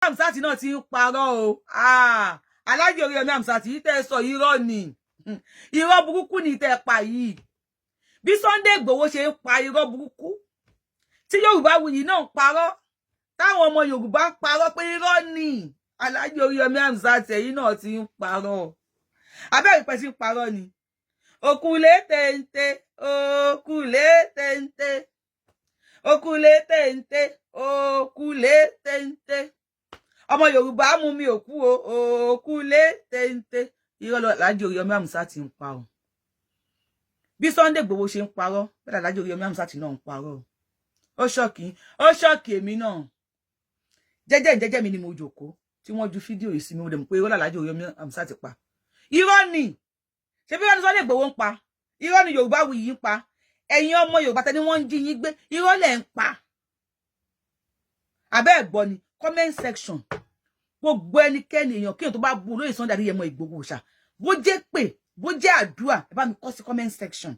Hamzat náà ti ń parọ́ o. Ah, Alhaji Oríyọmí Hamzat yìí tẹ́ ẹ sọ, irọ́ ni, irọ́ burúkú ni tẹ́ ẹ pa yìí. Bí Sunday Igboho ṣe ń pa irọ́ burúkú, tí Yorùbá Wuyì náà ń parọ́, táwọn ọmọ Yorùbá ń parọ́ pé irọ́ ni, Alhaji Oríyọmí Hamzat, ẹ̀yìn náà ti ń parọ́. Abẹ́rẹ́ ìpẹ́ sí ń parọ́ ni. Òkúlé téńté, òkúlé téńté, òkúlé téńté, òkúlé téńté, ọmọ Yorùbá mú mi òkú o, òkúlé téńté. Irọ́ lọ Alhaji Oríyọmí Hamzat ń pa o. Bí Sunday Igboho ṣe ń parọ́, bẹ́ẹ̀ Alhaji Oríyọmí Hamzat náà ń parọ́. Ó shock, ó shock èmi náà. Jẹ́jẹ́ jẹ́jẹ́ mi ni mo jòkó tí wọ́n ju fídíò yìí sí mi. Mo dẹ̀ mọ̀ pé irọ́ Alhaji Oríyọmí Hamzat pa. Irọ́ ni. Ṣé bí wọ́n ní Sunday Igboho ń pa, irọ́ ni Yorùbá Wuyì ń pa. Ẹ̀yin ọmọ Yorùbá tẹ́ni wọ́n ń jí yín gbé, irọ́ lẹ̀ ń pa. Abẹ́ ẹ̀gbọ́ ni comment section, gbogbo ẹnikẹ́ni, èèyàn kéèyàn tó bá bu olóyè Sunday Adéyẹmọ Ìgbòho ṣá, bó jẹ́ pé bó jẹ́ àdúrà, ẹ bá mi kọ sí comment section.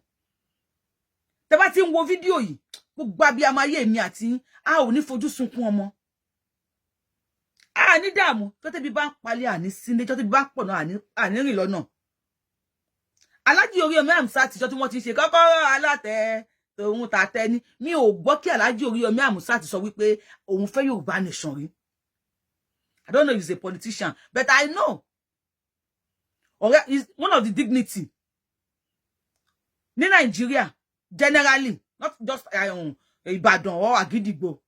Tẹ́ bá ti ń wo fídíò yìí, gbogbo abiyamọ ayé mi àti a ò ní fojú sunkún ọmọ, a ní dààmú. Tó tẹ́bi bá ń palẹ̀, àní sílé. Tó tẹ́bi bá ń pọ̀ náà, àní rìn lọ́nà. Alhaji Oríyọmí Hamzat, àtijọ́ tí wọ́n ti ṣe kọ́kọ́rọ́ alátẹ tòun tàtẹ ni, mi ò gbọ́ kí Alhaji Oríyọmí Hamzat sọ wípé òun fẹ́ Yorùbá nation rí. I don't know if he's a politician, but I know ọ̀rẹ́ is one of the dignity ní Nàìjíríà generally, not just Ìbàdàn or Àgídìgbò.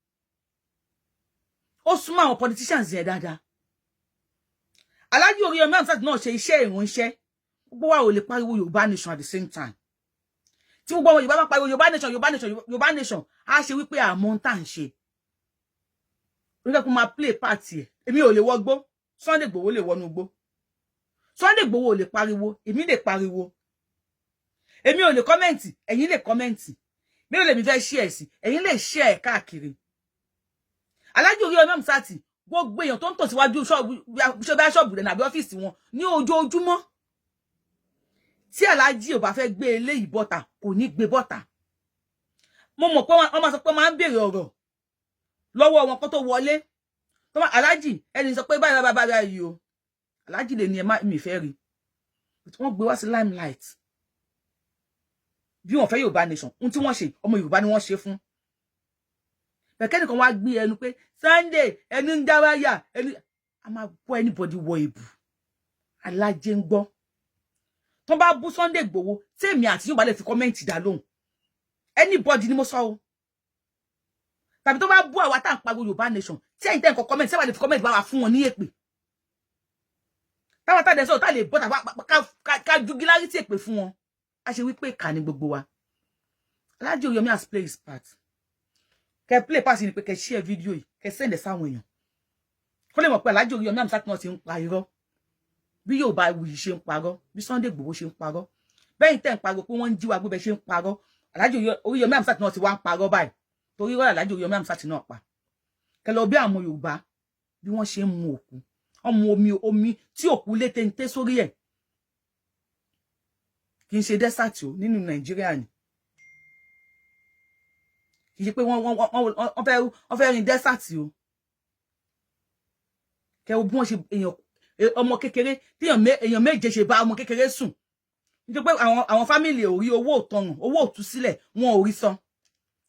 Ó súnmọ́ àwọn politicians yẹn dáadáa. Alhaji Oríyọmí Hamzat náà ṣe iṣẹ́ ìránṣẹ́. Gbogbo wa ò lè pariwo Yorùbá nation at the same time. Tí gbogbo ọmọ Yorùbá bá pariwo Yorùbá nation, Yorùbá nation, Yorùbá nation, á ṣe wípé àmọ́ ń tà ń ṣe oníkẹ́ kó máa play part ẹ̀. Èmi ò lè wọgbó, Sunday Igboho lè wọnú igbó. Sunday Igboho ò lè pariwo, èmi lè pariwo. Èmi ò lè comment, ẹ̀yin lè comment. Mi ò lè mi fẹ́ share sí, ẹ̀yin lè share ẹ̀ káàkiri. Alhaji Oríyọmí Hamzat, gbogbo èèyàn tó ń tò síwájú ṣọ́ọ̀bù ṣọ́ọ̀bù rẹ̀ nàbí ọ́fíìsì wọn ní ojoojúmọ́, tí Alhaji ò bá fẹ́ gbé eléyìí bọ́ta, kò ní gbé bọ́ta. Mo mọ̀ pé wọ́n máa sọ pé máa ń béèrè ọ̀rọ̀ lọ́wọ́ wọn kó tó wọlé. Tó máa Alhaji ẹni sọ pé báyìí báyìí báyìí o, Alhaji lè ní ẹ má mi fẹ́ rí. Wọ́n gbé wá sí limelight. Bí wọ́n fẹ́ Yorùbá nation, ohun tí wọ́n ṣe, ọmọ Yorùbá ni wọ́n ṣe fún. Bẹ̀kẹ́ nìkan wá gbé ẹnu pé Sunday ẹni ń dá wáyà ẹni a máa gbọ́. Anybody wọ ìbù alájẹ ń gbọ́. Tó bá bú Sunday Igboho, tí èmi àti yóò bá lè fi comment dá lóhùn, anybody ni mo sọ o, tàbí tó bá bú àwa tá à ń pariwo Yorùbá nation, tí ẹ̀yin tẹ́ ń kọ comment, sẹ́wà lè fi comment bá wa fún wọn ní èpè, táwọn tá a dẹ̀ sọ̀rọ̀, tá a lè bọ́ tàbí ká ju gíláàrí èpè fún wọn, a ṣe wípé ìkà ni gbogbo wa. Alhaji Oriyomi has played his part. Kẹ play part ni pé kẹ share video yìí, kẹ send ẹ sáwọn èèyàn kó lè mọ̀ pé Alhaji Oriyomi Hamzat náà ti ń pa irọ́. Bí Yorùbá Wuyì ṣe ń parọ́, bí Sunday Igboho ṣe ń parọ́, bẹ́yìn tẹ́ ń pariwo pé wọ́n ń jí wa gbé, bẹ́ẹ̀ ṣe ń parọ́, Alhaji Oriyomi Hamzat náà ti wá ń parọ́ báyìí, torí irọ́ Alhaji Oriyomi Hamzat náà pa. Kẹ lọ bí àwọn Yorùbá bí wọ́n ṣe ń mu òkú, wọ́n mu omi, omi tí òkú lé téńté sórí ẹ̀. Kì í ṣe desert o, nínú Nàìjíríà ni. Kì í ṣe pé wọ́n fẹ́ rin desert o. Kẹ wo bí wọ́n ṣe èèyàn ọmọ kékeré, tí èèyàn méje ṣe bá ọmọ kékeré sùn, nítorí pé àwọn family ò rí owó òtọrùn, owó òtúsílẹ̀, wọn ò rí san.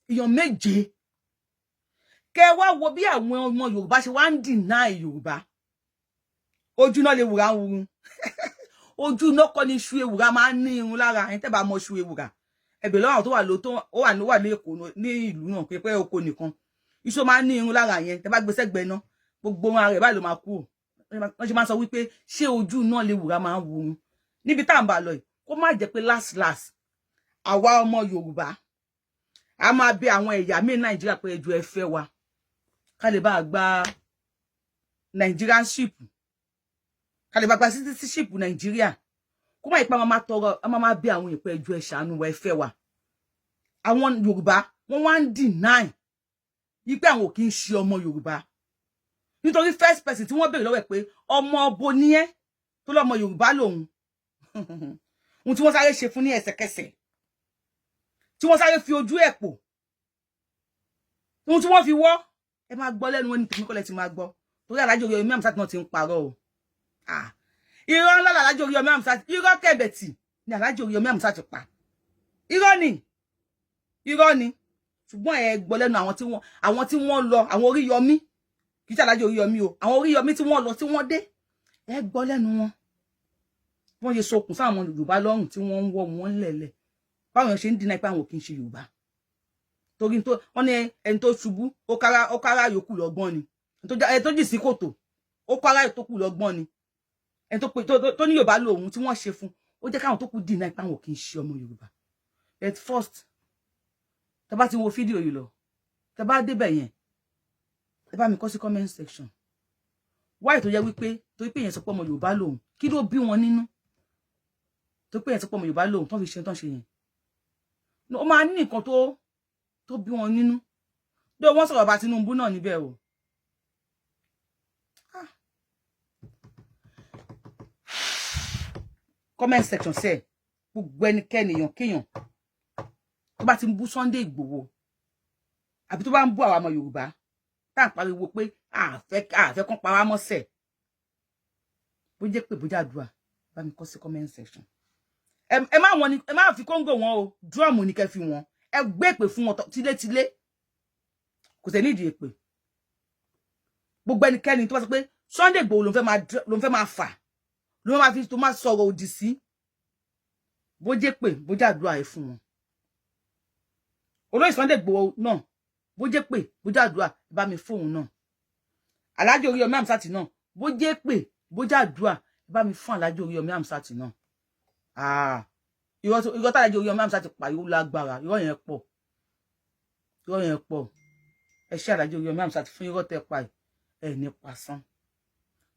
Èèyàn méje. Kẹ wá wo bí àwọn ọmọ Yorùbá ṣe wá ń deny Yorùbá. Ojú náà lè wùrà ń wurun, ojú iná kọ́ ni iṣu ewùrà máa ń ní irun lára. Ẹni tẹ́ bá mọ iṣu ewùrà, ẹbẹ̀ lọ́wọ́ àwọn tó wà ló tó ó wà ní wà ní Èkó ní ìlú náà pé pé oko nìkan iṣu máa ń ní irun lára yẹn. Tẹ́ bá gbé sẹ́gbẹ̀ẹ́ náà, gbogbo wọn rẹ̀ báyìí ló máa kú o. Wọ́n ṣe máa sọ wípé ṣé ojú náà lè wùrà máa ń wurun níbi tá à ń bá lọ yìí? Kó má jẹ́ pé last last, àwa ọmọ Yorùbá a máa bẹ àwọn ẹ̀yà míì Nàìjíríà pé ẹjọ́ ẹ fẹ́ wa ká lè bá a gba Nigerianship, ká lè bá gba citizenship Nàìjíríà. Kó má ipa máa tọrọ, a máa bẹ àwọn ìpẹ, ẹjọ́ ẹ ṣàánú wa, ẹ fẹ́ wa. Àwọn Yorùbá, wọ́n wá ń deny wípé àwọn ò kí ń ṣe ọmọ Yorùbá, nítorí first person tí wọ́n béèrè lọ́wọ́ ẹ̀ pé ọmọ ọbo ní ẹ́, tó lọ́mọ Yorùbá lòun, ohun tí wọ́n sáré ṣe fún ní ẹsẹ̀kẹsẹ̀, tí wọ́n sáré fi ojú ẹ̀ pò, ohun tí wọ́n fi wọ́, ẹ máa gbọ́ lẹ́nu wọn ní tèmi kọ́lẹ̀ tí máa gbọ́. Torí Alhaji Oríyọmí Hamzat náà ti ń parọ́ o. Ah, irọ́ ńlá Alhaji Oríyọmí Hamzat, irọ́ kẹ̀bẹ̀tì ni Alhaji Oríyọmí Hamzat pa. Irọ́ ni, irọ́ ni. Ṣùgbọ́n ẹ gbọ́ lẹ́nu àwọn tí wọ́n lọ, àwọn Oríyọmí, kì í ṣe Alhaji Oríyọmí o, àwọn Oríyọmí tí wọ́n lọ, tí wọ́n dé, ẹ gbọ́ lẹ́nu wọn, wọ́n ṣe sokùn sáwọn Yorùbá lọ́rùn tí wọ́n ń wọ́ wọn lẹ̀lẹ̀, báwọn ṣe ń dínà pé àwọn ò kì í ṣe Yorùbá. Torí tó wọ́n ní ẹni tó ṣubú, ó kára yòókù lọ́gbọ́n ni. Ẹni tó jì sí kòtò, ó kára yòókù lọ́gbọ́n ni. Ẹni tó ní Yorùbá lòun tí wọ́n ṣe fún, ó jẹ́ káwọn tó kù dínà pé àwọn ò kì í ṣe ọmọ Yorùbá. But first, tẹ́ bá ti wo fídíò yìí lọ, tẹ́ bá débẹ̀ yẹn, ẹ bá mi kọ sí comment section wáyé tó yẹ wípé torí pé yẹn sọ pé ọmọ Yorùbá lòun, kí ló bí wọn nínú tó pé yẹn sọ pé ọmọ Yorùbá lòun tó fi ṣe tán ṣe yẹn? Ó máa ní nǹkan tó bí wọn nínú bí wọ́n sọ̀rọ̀ bá Tinubu náà níbẹ̀ o. Ah. Comment section sẹ, gbogbo ẹnikẹ́ni, èèyàn kéèyàn tó bá ti ń bú Sunday Igboho àbí tó bá ń bú àwọn ọmọ Yorùbá tá à ń pariwo pé àfẹ́ kán pa wá mọ́sẹ̀, bó jẹ́ pé bó jẹ́ àdúrà, bá mi kọ sí comment section. Ẹ má wọn ni, ẹ má fi kóńgò wọn o, drum ní kẹ́ fi wọn. Ẹ gbé èpè fún wọn tilétilé, kò sẹ́ nídìí èpè. Gbogbo ẹnikẹ́ni tó bá sọ pé Sunday Igboho ló ń fẹ́ máa fà, ló máa fi tó máa sọ̀rọ̀ òdì sí, bó jẹ́ pé bó jẹ́ àdúrà, ẹ fún wọn. Olóyè Sunday Igboho náà, bó jẹ́ pé bó jẹ́ àdúrà, ẹ bá mi fóun náà. Alhaji Oríyọmí Hamzat náà, bó jẹ́ pé bó jẹ́ àdúrà, ẹ bá mi fún Alhaji Oríyọmí Hamzat náà. Ah, irọ́ tí Alhaji Oríyọmí Hamzat pa yóò lágbára. Irọ́ yẹn pọ̀, irọ́ yẹn pọ̀. Ẹ ṣé, Alhaji Oríyọmí Hamzat, fún irọ́ tẹ́ pa yìí. Ẹ ní pasán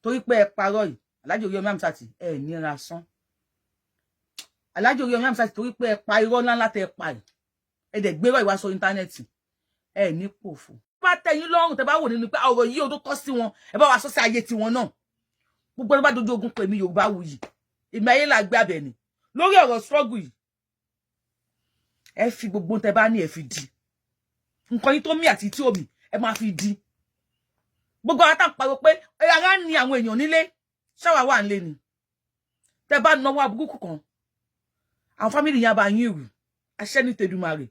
torí pé ẹ parọ́ yìí. Alhaji Oríyọmí Hamzat, ẹ ní ra sán. Alhaji Oríyọmí Hamzat, torí pé ẹ pa irọ́ ńláńlá tẹ́ pa yìí, ẹ dẹ̀ gbérọ̀ ìwá sọ íńtánẹ́ẹ̀tì, ẹ ní pòfo. Bá tẹ́ yín lọ́rùn, tẹ́ bá wò nínú pé ọ̀rọ̀ yìí ó tó tọ́ sí wọn, ẹ bá wa sọ sí ayé tiwọn náà. Gbogbo ẹni bá dojú ogun pè mí, Yorùbá wuyì, èmi ayé là gbé abẹ ni lórí ọ̀rọ̀ struggle yìí. Ẹ fi gbogbo tẹ́ bá ní, ẹ fi di nǹkan yín tó mí àti tí omi, ẹ máa fi di gbogbo àwọn táwọn pariwo pé ara ń ni àwọn èèyàn nílé, ṣáwa wà nílé ni. Tẹ́ bá náwó aburúkú kan, àwọn family yẹn bá yín rù aṣẹ́ ní tẹdùmarè.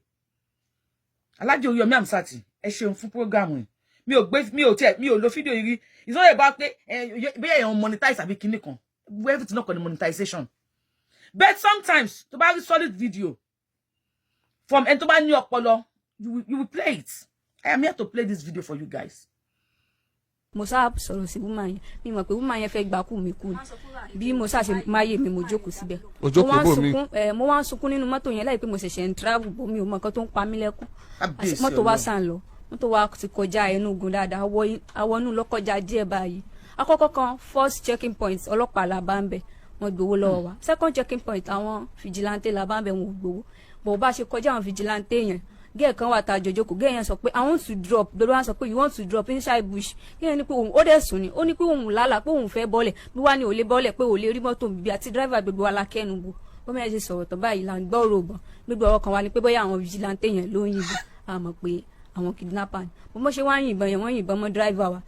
Alhaji Oríyọmí Hamzat, ẹ ṣeun fún program yìí. Mi ò gbé, mi ò tiẹ̀, mi ò lo fídíò yìí rí. Ìsọ̀rọ̀ ìbá pé bí èèyàn monetize àbí kinní kan, everything náà kọ́ ni monetization. But sometimes, tó bá rí solid video from ẹni tó bá ní ọpọlọ, you will play it. I am here to play this video for you guys. Mo sá sọ̀rọ̀ sí woman yẹn, mi mọ̀ pé woman yẹn fẹ́ gbà kú mi kú ni. Bí mo sá ṣe máyé mi, mo jókòó síbẹ̀. O jókòó Mo wá ń bò mí. sunkún ẹ, mo wá ń sunkún nínú mọ́tò yẹn láì pé mo ṣẹ̀ṣẹ̀ ń travel bò, mi ò mọ nǹkan tó ń pa mí lẹ́kún. Kábíyèsí Mọ́tò wa Ọlọ́run. sàn lọ, mọ́tò wa ti kọjá Enugu dáadáa, awọ inú lọ kọjá díẹ̀ báyìí. Àkọ́kọ́ kan, first checking point, ọlọ́pàá la bá ń bẹ̀, wọ́n gbowó lọ́wọ́ wa. Second checking point, àwọn vigilante la bá ń bẹ̀, wọ́n ò gbowó bọ̀. Bá ṣe kọjá àwọn vigilante yẹn, girl kan wà tá a jọjọ kò, girl yẹn sọ pé, "I want to drop." Gbogbo wa sọ pé, "You want to drop inside bush?" Girl yẹn ní pé òun ó dẹ̀ sùn ni, ó ní pé òun lálàá pé òun fẹ́ bọ́lẹ̀ bí wàá ní ò lè bọ́lẹ̀, pé ò lè rí mọ́tò bíbí àti driver. Gbogbo wa la kẹ́nu bò. Bọ́mọ yẹn ṣe sọ̀rọ̀ tán báyìí là ń gbọ́ rògbòn. Gbogbo ọ̀rọ̀ kan wa ni pé bóyá àwọn vigilante yẹn ló ń yìnbọn, a mọ̀ pé àwọn kidnapper ni. Bó mọ̀ ṣe wá yìnbọn yẹn, wọ́n yìnbọn mọ́ driver wa.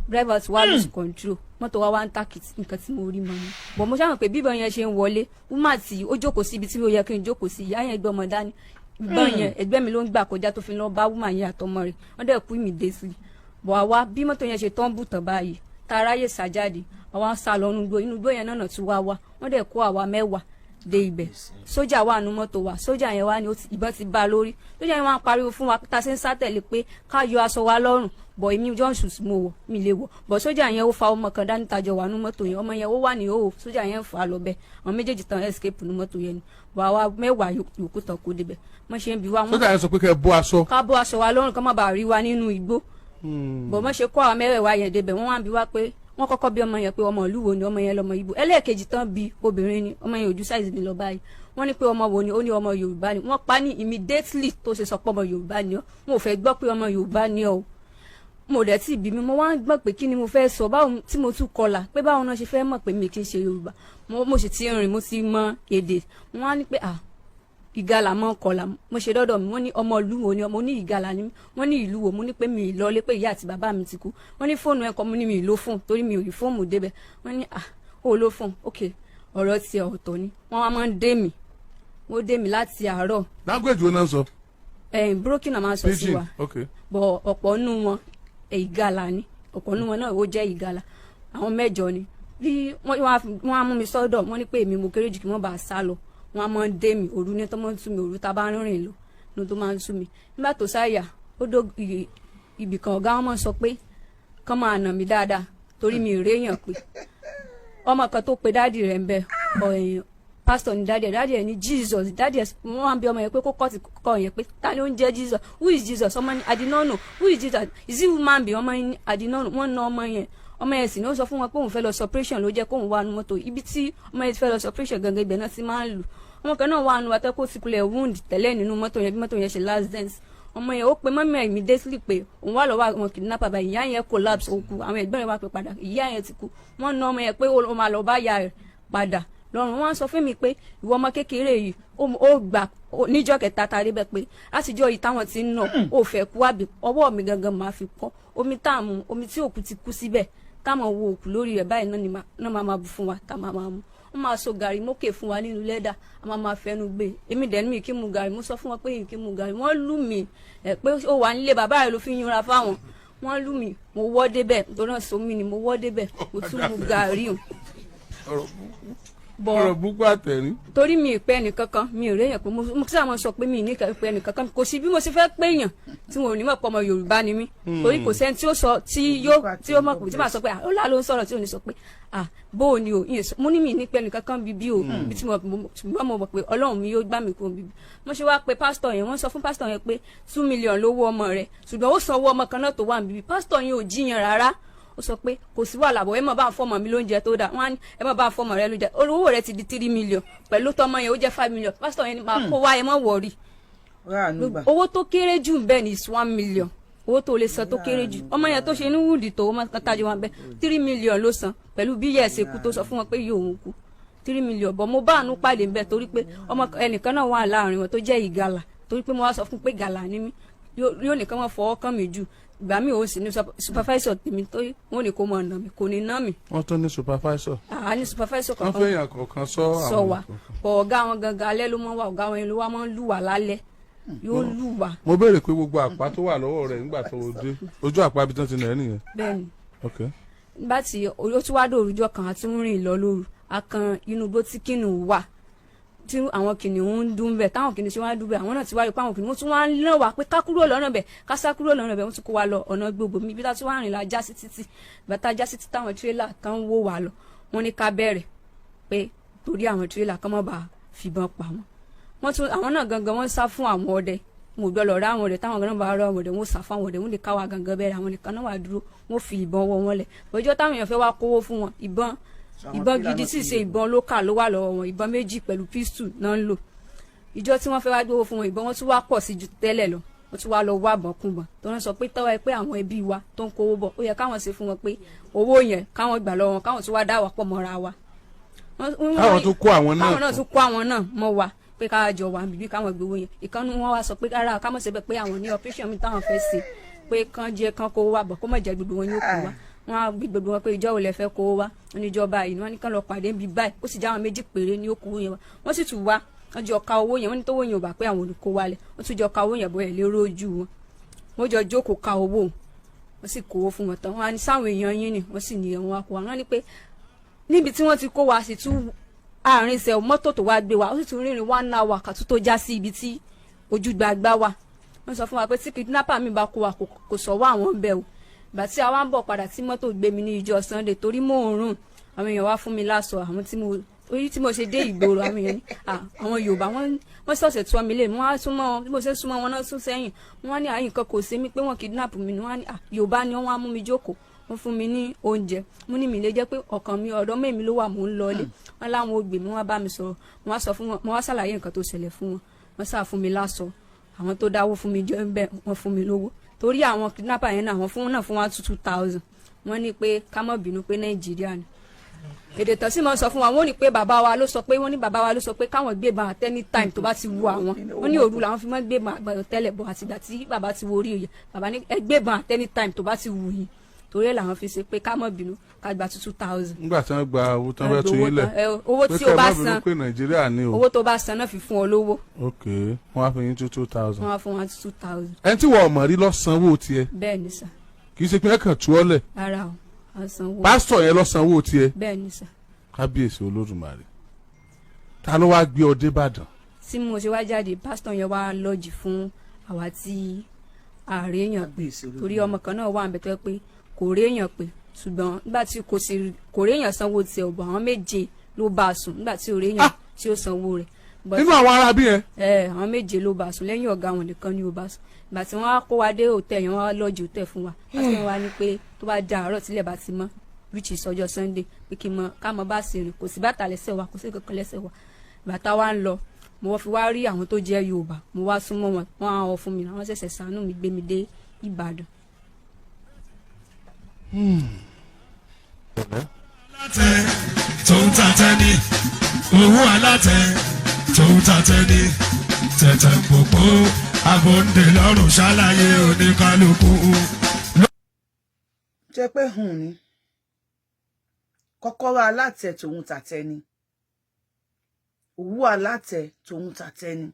Driver ti wá lose control, mọ́tò wa wá ń tàkìtì. Nǹkan tí mo rí mọ́ ni bọ̀, mo ṣàmọ̀ pé bíbọn yẹn ṣe ń wọlé, woman tí ó jókòó sí ibi tí ó yẹ kí n jókòó sí, ìyá yẹn gbé ọmọ dání, ìbọn yẹn ẹgbẹ́ mi ló ń gbà kọjá tó fi lọ bá woman yẹn àtọmọ rẹ̀, wọ́n dẹ̀ kú immediately. Bọ̀ àwa bí mọ́tò yẹn ṣe tán bù tán báyìí, tá a ráyè sá jáde, àwa sá lọ inú igbó. Inú igbó yẹn náà tún wá wá, wọ́n dẹ̀ kó àwa 10 dé ibẹ̀. Sójà wà nú mọ́tò wa, sójà yẹn wá ní ìbọn ti bá a lórí. Sójà yẹn wá ń pariwo fún wa tá a ṣe ń sá tẹ̀lé pé ká yọ aṣọ wa lọ́rùn bọ̀. Èmi johnson mo wọ̀, mi lè wọ̀ bọ̀. Sójà yẹn ó fa ọmọ kan dání tajọ wà nú mọ́tò yẹn, ọmọ yẹn ó wà ní òwò, sójà yẹn ń fà á lọ bẹ́ẹ̀. Àwọn méjèèjì tán escape nú mọ́tò yẹn ni bọ̀. Àwa 10 yòókù tán kó débẹ̀, wọ́n ṣe ń bi wá wọ́n Sójà yẹn sọ pé kẹ́ ẹ bọ́ aṣọ. Ká bọ́ aṣọ wa lọ́rùn, kán má bàa rí wa nínú igbó bọ̀. Wọ́n ṣe kó àwọn mẹ́rẹ̀ẹ̀wá yẹn débẹ̀, wọ́n wá ń bi wá pé, wọ́n kọ́kọ́ bí ọmọ yẹn pé ọmọ ìlú wo ni. Ọmọ yẹn lọmọ Ìgbò. Ẹlẹ́ẹ̀kejì tán bí, obìnrin ni, ọmọ yẹn ojú size mi lọ báyìí. Wọ́n ní pé ọmọ wo ni, ó ní ọmọ Yorùbá ni. Wọ́n pa ní immediately tó ṣe sọ pé ọmọ Yorùbá ni ọ́. Wọn ò fẹ́ gbọ́ pé ọmọ Yorùbá ni ọ́ o. Mo dẹ̀ tí bí mi, mo wá ń gbọ́n pé kí ni mo fẹ́ sọ, báwo tí mo tún kọlà pé báwo náà ṣe fẹ́ mọ̀ pé mi kì í ṣe Yorùbá. Mo sì ti rìn, mo ti mọ èdè. Wọ́n á ní pé, ah, Ìgalà mọ́ kọlà. Mo ṣe dọ́dọ̀ mi, wọ́n ní ọmọ ìlú wo ni? Ọmọ ní Ìgalà ni mí. Wọ́n ní ìlú wo? Mo ní pé mi ì lọlé, pé ìyá àti bàbá mi ti kú. Wọ́n ní fóònù ẹ̀kọ́. Mo ní mi ì lo fóònù torí mi ò rí fóònù débẹ̀. Wọ́n ní, "Ah, ó lo fóònù? Ok, ọ̀rọ̀ tiẹ̀ ọ̀tọ̀ ni." Wọ́n wá máa ń dé mi, wọ́n dé mi láti àárọ̀. Language wo náà sọ? Ẹ̀yìn broken náà máa ń sọ sí Pidgin? wa. Ok. Bọ̀ ọ̀pọ̀ nù wọn Ìgalà ni, ọ̀pọ̀ nù wọn náà ó jẹ́ Ìgalà. Àwọn mẹ́jọ ni. Bí wọ́n á mú mi sọ́dọ̀, wọ́n ní pé èmi mo kéré jù, kí wọ́n bá a sá lọ. Wọ́n á máa ń dé mi òru ní tó máa ń tú mi, òru tá a bá ń rìn lọ ní tó máa ń tú mi. Nígbà tó sáyà ó dó ibì kan, ọ̀gá wọn máa ń sọ pé kán máa nà mí dáadáa torí mi ì réyàn, pé ọmọ kan tó pe daddy rẹ̀ ń bẹ ọ̀yìn, pásítọ̀ ní daddy ẹ̀. Daddy ẹ̀ ní Jesus. Daddy ẹ̀, wọ́n wá ń bí ọmọ yẹn pé kó kọ́ ti kọ́ yẹn pé, "Ta ni ó ń jẹ́ Jesus? Who is Jesus?" Ọmọ ní, "I did not know. Who is Jesus? Is he human being?" Ọmọ yẹn ní, "I did not know." Wọ́n na ọmọ yẹn. Ọmọ yẹn sì ní ó sọ fún wọn pé òun fẹ́ lọ operation ló jẹ́ kóun wà nù mọ́tò. Ibi tí ọmọ yẹn ti fẹ́ lọ operation gangan, ibẹ̀ náà ti máa ń lù. Ọmọ kan náà wà nù atẹ́kọ̀ ti kulẹ̀ wound tẹ́lẹ̀ nínú mọ́tò yẹn. Bí mọ́tò yẹn ṣe l'accident, ọmọ yẹn ó pe mummy ẹ̀ immediately pé òun wà lọ́wọ́ àwọn kidnapper báyìí. Ìyá yẹn collapse, ó kú. Àwọn ẹ̀gbọ́n rẹ̀ wá pé padà, ìyá yẹn ti kú. Wọ́n na ọmọ yẹn pé ó máa lọ bá ìyá rẹ̀ padà lọ́rùn. Wọ́n sọ fún mi pé ìwọ ọmọ kékeré yìí, ó gbà níjọ́ kẹta ta débẹ̀ pé látijọ́ yìí táwọn ti ń nà ó fẹ́ kú àbí ọwọ́ mi gangan máa fi kọ́ omi tá a mu, omi tí òkú ti kú síbẹ̀, táwọn wo òkú lórí rẹ̀ báyìí náà ni náà máa máa bù fún wa tá máa máa mu. Wọ́n máa so gàrí mókè fún wa nínú lẹ́dà, a máa máa fẹnu gbé. Èmi dẹ̀ ní mi kí mu gàrí. Mo sọ fún wọn pé kí mu gàrí. Wọ́n lù mí ẹ̀ pé ó wà nílé bàbá rẹ̀ ló fi yúnra fáwọn. Wọ́n lù mí, mo wọ́ débẹ̀ torí náà so mi ni mo wọ́ débẹ̀, mo tún mu gàrí o. Ọ̀rọ̀ burúkú àtẹ̀rín. Torí mi ì pẹ́ ẹnìkankan, mi ì réyàn pé mo sábà máa sọ pé mi ì ní pẹ́ ẹnìkankan. Kò sí bí mo ṣe fẹ́ péyàn tí wọn ò ní mọ̀ pé ọmọ Yorùbá ni mí, torí kò sẹ́ni tí ó sọ tí yóò tí ó mọ̀ pé tí màá sọ pé, "Ah, ó là ló ń sọ̀rọ̀," tí ò ní sọ pé, "Ah, bó o ni o." Mo ní mi ì ní pẹ́ ẹnìkankan bíbí o bí tí mo, ṣùgbọ́n mo mọ̀ pé Ọlọ́run mi yóò gbà mí kúrò bíbí. Mo ṣe wá pé pásítọ̀ yẹn, wọ́n sọ fún pásítọ̀ yẹn pé 2 million lówó ọmọ rẹ̀, ṣùgbọ́n ó sanwó ọmọ kan náà tó wà níbí. Pásítọ̀ yẹn ò jiyàn rárá, ó sọ pé kò sí wàhálà bọ̀, ẹ má bá ń fọmọ mi lóúnjẹ tó dáa. Wọ́n á ní ẹ má bá ń fọmọ rẹ lóúnjẹ, owó rẹ ti di 3 million, pẹ̀lú tọmọ yẹn ó jẹ́ 5 million. Pásítọ̀ yẹn ni máa kó wá, ẹ má worry. Ráàánú gbà. Owó tó kéré jù bẹ́ẹ̀ ni is 1 million, owó tó lè san tó kéré jù. Ọmọ yẹn tó ṣe ní wúdì tó ọmọ kan tájú wọn bẹ́ẹ̀, 3 million ló san pẹ̀lú bí yẹ̀ ṣe kú tó sọ fún wọn pé yóò òun kú 3 million bọ̀. Mo bá àánú pàdé ń bẹ torí pé ọmọ ẹnìkan náà wà láàrin wọn tó jẹ́ Ìgalà, torí pé mo wá sọ fún pé Ìgalà ni mí, yóò nìkan wọn fọwọ́ kàn mí jù. Ìgbà mi ò sì ní supervisor tèmi tó wọn ní kó mọ̀ ọ̀nà mi, kò ní ná mi. Wọ́n tún ní supervisor? Àá, ní supervisor Wọ́n kankan. fẹ́ yàn kọ̀ọ̀kan sọ Sọ àwọn wa kọ̀ọ̀kan. bọ̀ ọ̀gá wọn gangan alẹ́ ló mọ́ wa. Ọ̀gá wọn yẹn ló wá máa ń lù wá lálẹ́, yóò lù wá. Mo béèrè pé gbogbo àpá tó wà lọ́wọ́ rẹ̀ nígbà tó o dé, ojú àpá ibi tán ti nà ẹ́ nìyẹn? Bẹ́ẹ̀ni. Ok. Nígbà tí ó tún wá dòrújọ kan àti ń rìn lọ lóru, a kan inú igbó tí kìnìún wà, tí àwọn kìnìún ń dún bẹ̀. Táwọn kìnìún ṣe wá ń dún bẹ̀, àwọn náà ti wá rí pé àwọn kìnìún tún wá ń lọ wá pé ká kúrò lọ́nà bẹ̀, ká sá kúrò lọ́nà bẹ̀. Wọ́n tún kó wa lọ ọ̀nà gbogbo mi. Bí tá tún wá rìn la já sí títì. Bàtà já sí títì, táwọn tírélà kan ń wò wá lọ, wọ́n ní ká bẹ̀rẹ̀ pé torí àwọn tírélà kan mọ́ bá fìbọn pa wọ́n. Wọ́n tún àwọn náà gangan, wọ́n sá fún àwọn ọdẹ, wọn ò gbọ́dọ̀ rá àwọn ọdẹ. Táwọn gan bá rá àwọn ọdẹ, wọ́n sá fún àwọn ọdẹ. Wọ́n lè káwa gangan bẹ̀rẹ̀, àwọn nìkan náà wà dúró, wọ́n fi ìbọn wọ wọn lẹ̀. Ọjọ́ táwọn èèyàn fẹ́ wá kówó fún wọn, ìbọn ìbọn gidi sì ṣe ìbọn lókà ló wà lọ́wọ́ wọn, ìbọn méjì pẹ̀lú pistol náà ń lò. Ìjọ tí wọ́n fẹ́ wá gbówó fún wọn, ìbọn wọn tún wá pọ̀ sí ju tẹ́lẹ̀ lọ. Wọ́n tún wá lọ wá àbọ̀n kúnbọ̀n tó ń sọ pé tọ́wọ́ ẹ pé àwọn ẹbí wa tó ń kówó bọ̀, ó yẹ káwọn ṣe fún wọn pé owó yẹn káwọn gbà lọ́wọ́ wọn, káwọn tún wá dá wà pọ̀ mọ́ra wa. Káwọn tún kó àwọn náà. Káwọn náà tún kó àwọn náà mọ́ wa pé ká jọ wà níbí, káwọn gbowó yẹn. Ìkànnì wọn wá sọ pé rárá, ká mọ̀ síbẹ̀ pé àwọn ní operation mi táwọn fẹ́ ṣe, pé kán jẹ́ kán kó wá bọ̀, kó má jẹ́ gbogbo wọn yóò kó wá. Wọn á gbé gbogbo wọn pé ìjọ wo lẹ fẹ́ kó wá? Wọn ní ìjọba yìí. Wọn ní kán lọ pàdé níbi báyìí, ó sì já àwọn méjì péré ní ó kó yẹn wá. Wọ́n sì tún wá, wọ́n jọ ka owó yẹn. Wọ́n ní tówó yẹn ò bá pé àwọn olùkó wálẹ̀, wọ́n tún jọ ka owó yẹn bóyá lérò ojú wọn. Wọ́n jọ jókòó ka owó, wọ́n sì kówó fún wọn tán. Wọ́n á ní sáwọn èèyàn yín ni wọ́n sì ní ẹ̀wọ̀n wa kó wa. Wọ́n ní pé níbi tí wọ́n ti kó wa sì tún àárín ìṣẹ̀ mọ́tò tó wá gbé wa, ó sì tún rìnrìn one hour kàtó tó já sí ibi tí ojú gbagba wà. Wọ́n sọ fún wa pé tí kidnapper mi bá kó wa, kò sọ̀wọ́ àwọn bẹ́ẹ̀ o. Ìgbà tí a wá ń bọ̀ padà tí mọ́tò gbé mi ní ìjọ Sunday, torí mò ń rùn, àwọn èèyàn wá fún mi láṣọ. Àwọn tí mo orí tí mo ṣe dé ìgboro, àwọn èèyàn ní àwọn Yorùbá wọ́n ṣọ̀ṣẹ̀ tú ọmọ ilé mi. Wọ́n á súnmọ́ wọn, bí mo ṣe súnmọ́ wọn náà sún sẹ́yìn. Wọ́n á ní àyìn kan kò sí mi pé wọ́n kidnap mi ni. Wọ́n á ní Yorùbá ni wọ́n. Á mú mi jókòó, wọ́n fún mi ní oúnjẹ. Mo ní mi lè jẹ́ pé ọkàn mi ọ̀dọ́ mẹ́mi ló wà, mò ń lọlé. Wọ́n láwọn ò gbè mí, wọ́n bá mi sọ̀rọ̀, wọ́n á sọ fún wọn, mo wá ṣàlàyé nǹkan tó ṣẹlẹ̀ fún wọn. Wọ́n sà fún mi láṣọ. Àwọn tó dáwó fún mi jẹ́ bẹ́ẹ̀, wọ́n fún mi lówó torí àwọn kidnapper yẹn náà, àwọn fún náà fún wa 2,000. Wọ́n ní pé ká má bínú pé Nàìjíríà ni. Èdè tán sì máa ń sọ fún wa, wọ́n ní pé bàbá wa ló sọ pé, wọ́n ní bàbá wa ló sọ pé káwọn gbébọn at any time tó bá ti wù àwọn. Wọ́n ní òru làwọn fi máa ń gbébọn àgbàdo tẹ́lẹ̀ bọ̀, àtìgbà tí bàbá ti wo orí oyè, bàbá ní ẹ gbébọn at any time tó bá ti wù yín. Torí ẹ̀ làwọn fi ṣe pé ká má bínú, ká gba 2,000. Nígbà tí wọ́n gba owó tí wọ́n fẹ́ tú yín lẹ̀, owó pé tí kẹ́ o ẹ bá má bínú san pé Nàìjíríà ní o. Owó tó bá san náà fi fún ọ lówó. Ok, wọ́n á fi yín 2,000. Wọ́n á fún wa 2,000. Ẹni tí wọ́n mọ̀ rí lọ sanwó tiẹ̀? Bẹ́ẹ̀ ni sà. Kì í ṣe pé ẹ kàn tú ọ lẹ̀? Rárá o, à ń sanwó. Pásítọ̀ yẹn lọ sanwó tiẹ̀? Bẹ́ẹ̀ ni sà. Kábíyèsí Olódùmarè! Ta ló wá gbé ọ dé Ìbàdàn? Tí mo ṣe wá jáde, pásítọ̀ yẹn wá lọ́ọ̀jì fún àwa tí ààrẹ èèyàn pé, torí ọmọ kan náà wà níbẹ̀ tó yẹ pé kò rí èèyàn pé, ṣùgbọ́n nígbà tí kò sí, kò rí èèyàn sanwó tiẹ̀ ọ̀bọ̀, àwọn méje ló bá a sùn nígbà tí ò rí èèyàn tí ó sanwó rẹ̀. Nínú àwọn arábí yẹn? Ẹ, àwọn méje ló bá a sùn, lẹ́yìn ọ̀gá wọn nìkan ni ó bá a sùn. Ìgbà tí wọ́n á kó wa dé hòtẹ́ẹ̀ yẹn, wọ́n á lọ́ọ̀jì hòtẹ́ẹ̀ fún wa. Pásítọ̀ wa ní pé tó bá da àárọ̀ tílẹ̀ bá ti mọ́, which is ọjọ́ Sunday, pé kí n mọ ká mọ bá ṣe rìn. Kò sí bàtà lẹ́sẹ̀ wa, kò sí kankan lẹ́sẹ̀ wa. Ìgbà tá wa ń lọ, mo wọ́n fi wá rí àwọn tó jẹ́ Yorùbá, mo wá súnmọ́ wọn, wọ́n á wọ fún mi, àwọn ṣẹ̀ṣẹ̀ ṣàánú mi, gbé mi dé Ìbàdàn. Alátẹ tòun tàtẹ ní owó, alátẹ tòun tàtẹ ní tẹ̀tẹ̀ pòpò àbòǹdè lọ́rùn ṣàlàyé oníkálukú. Jẹ́ pé hùn ni kọ́kọ́rọ́ alátẹ tòun tàtẹ ni, òwú alátẹ tòun tàtẹ ni,